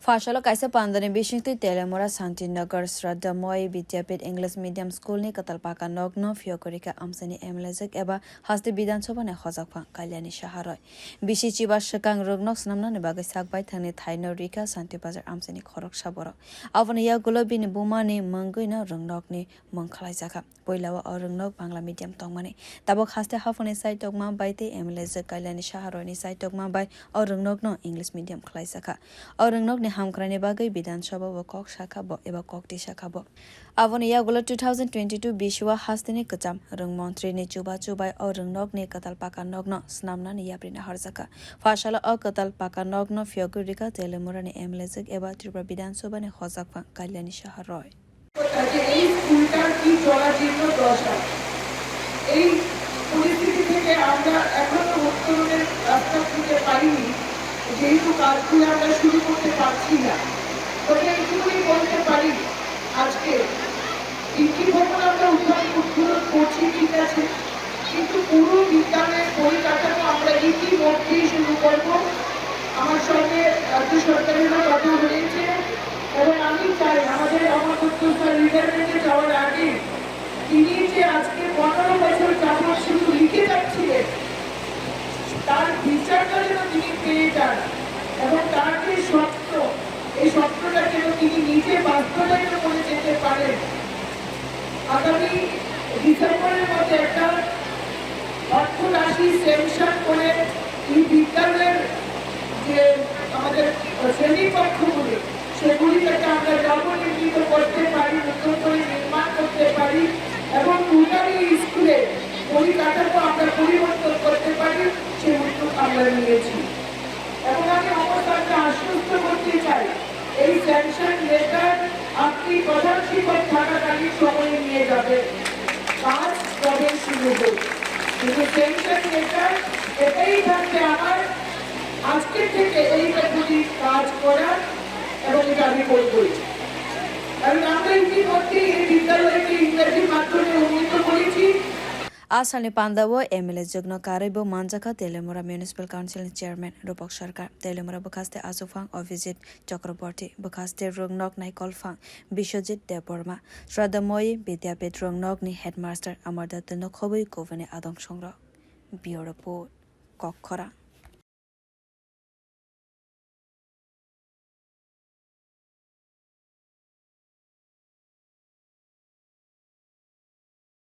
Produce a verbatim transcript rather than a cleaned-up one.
Pharsalo kaisa pandani bisingtwi Teliamura Shantinagar Shraddha Moy Vidyapith English Medium School ni kwtal paka nokno phiyogwi rikha amchaini M L A jwk eba haste Bidhan Sabha ni hojak phang Kalyani Saha Roy. Bisi chiba swkang rwngnok swnamnani bagwi sak baithangni thaino rikha Shanti Bazar amchaini khoroksa borok. Aboni yagulo bini bumani mungwino rwngnokni mung khwlaijakha. Puila o rwngnok Bangla medium tongmani. Tabuk haste haphangni saitokma bai tei M L A jwk Kalyani Saha Royni saitokma bai o rwngnokno English medium khwlaijakha. O rwngnokni hamkraini bagwi Bidhan Sabha o kok sakha bo eba kok twi sakha bo. Aboni yagulo two thousand twenty-two bisio hasteni kwcham rwng montrini chubachu bai o rwngnokni kwtal paka nokno swnamnani yapri naharjakha. Pharsalo o kwtal paka nokno phiyogwi rikha Teliamurani M L A jwk eba Tripura Bidhan Sabhani hojak phang Kalyani Saha Roy. যে এই স্কুলটার কি জরাজীর্ণ দশা, এই পরিস্থিতি থেকে আমরা এখনো উত্তরণের রাস্তা খুঁজে পাইনি, যেহেতু কাজগুলো আমরা শুরু করতে পারছি না। তবে এইটুকুনি বলতে পারি, আজকে তিনটি ভবন আমরা উদ্ধার, উদ্বোধন করছি, ঠিক আছে, কিন্তু পুরো বিদ্যালয়ের পরিকাঠামো আমরা ইতিমধ্যেই শুরু করব। আমার সঙ্গে রাজ্য সরকারেরও কথা হয়েছে এবং আমি চাই আমাদের অমরপুত্র স্যার রিটায়ারমেন্টে যাওয়ার আগে তিনি যে আজকে পনেরো বছর যাবৎ শুধু লিখে যাচ্ছিলেন, তার বিচারটা যেন তিনি পেয়ে যান এবং তার যে স্বপ্ন, এই স্বপ্নটা যেন তিনি নিজে বাস্তবায়িত করে যেতে পারেন। আগামী ডিসেম্বরের মধ্যে একটা অর্থ রাশি স্যাংশন করে এই বিদ্যালয়ের যে আমাদের শ্রেণীকক্ষগুলি, সেগুলি যাতে আমরা নবনির্মিত করতে পারি, নতুন করে নির্মাণ করতে পারি এবং টোটালি স্কুলের পরিকাঠামো আমরা পরিবর্তন করতে পারি, সেই উদ্যোগ আমরা নিয়েছি। এবং আমি অবস্থাকে আশ্বস্ত করতে চাই, এই স্যাংশন লেটার আপনি প্রধান শিক্ষক থাকাকালীন সময়ে নিয়ে যাবেন, কাজ তবে শুরু হোক। কিন্তু স্যাংশন লেটার এটাই থাকবে আমার আজকে থেকে এই পদ্ধতি কাজ করার, এবং এটা আমি করবই। কারণ আমরা ইতিমধ্যেই এই বিদ্যালয়কে ইংরেজির মাধ্যমে উন্নীত করেছি। A salni pandao M L A jwkno karwi bo manjakha Teliamura Municipal Council ni Chairman Rupak Sarkar, Teliamura bwkhaste Achuphang Abhijit Chakraborty, bwkhaste rwngnok Naikolphang Biswajit Debbarma, Shraddha Moy Vidyapith rwngnokni Headmaster Amar Datta no khobwi kubuni adong songrok. Bureau Report, Kokkhorang.